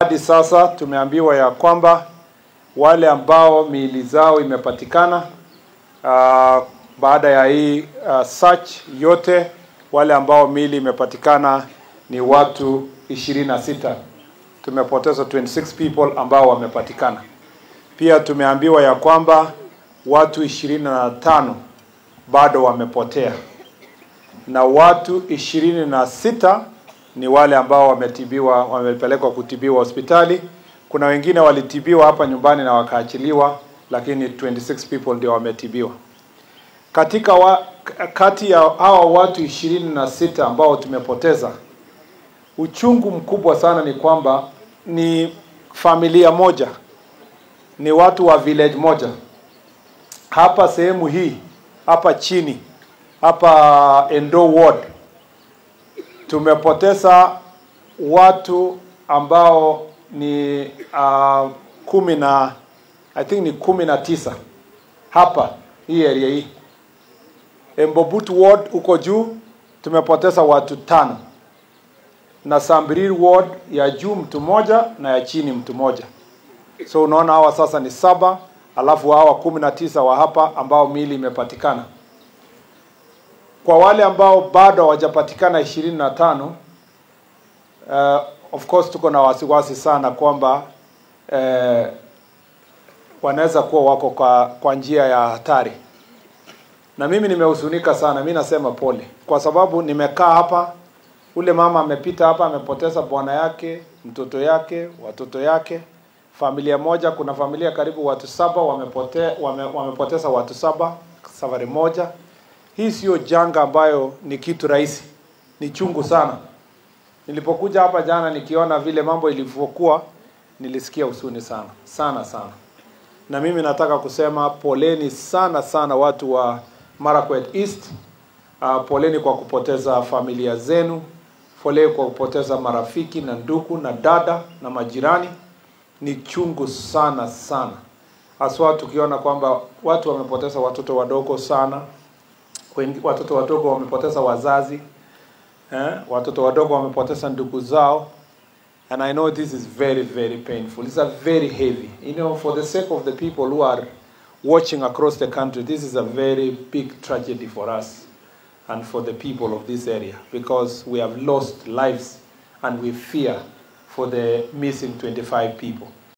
Hadi sasa tumeambiwa ya kwamba wale ambao miili zao imepatikana baada ya hii search yote, wale ambao miili imepatikana ni watu 26. Tumepoteza 26 people ambao wamepatikana. Pia tumeambiwa ya kwamba watu 25 bado wamepotea na watu 26 ni wale ambao wametibiwa, wamepelekwa kutibiwa hospitali. Kuna wengine walitibiwa hapa nyumbani na wakaachiliwa, lakini 26 people ndio wametibiwa. Kati ya hawa watu 26 ambao tumepoteza, uchungu mkubwa sana ni kwamba ni familia moja, ni watu wa village moja. Hapa sehemu hii, hapa chini, hapa Endo Ward, tumepoteza watu ambao ni kumi na, I think ni 19 hapa hii area hii. Embobut Ward huko juu tumepoteza watu 5, na Sambirir Ward ya juu mtu moja na ya chini mtu moja. So unaona hawa sasa ni 7, alafu hawa 19 wa hapa ambao miili imepatikana. Kwa wale ambao bado hawajapatikana 25, of course tuko na wasiwasi sana kwamba wanaweza kuwa wako kwa njia ya hatari. Na mimi nimehuzunika sana, mimi nasema pole, kwa sababu nimekaa hapa, ule mama amepita hapa, amepoteza bwana yake, mtoto yake, watoto yake, familia moja. Kuna familia karibu watu 7 wamepoteza watu 7 safari moja. Hii sio janga ambayo ni kitu rahisi, ni chungu sana. Nilipokuja hapa jana nikiona vile mambo ilivyokuwa, nilisikia huzuni sana, sana sana. Na mimi nataka kusema poleni sana sana watu wa Marakwet East. Poleni kwa kupoteza familia zenu, poleni kwa kupoteza marafiki na ndugu na dada na majirani. Ni chungu sana sana, haswa tukiona kwamba watu wamepoteza watoto wadogo sana, watoto wadogo wamepoteza wazazi, watoto wadogo wamepoteza ndugu zao. And I know this is very, very painful. It's a very heavy. You know, for the sake of the people who are watching across the country, this is a very big tragedy for us and for the people of this area, because we have lost lives and we fear for the missing 25 people.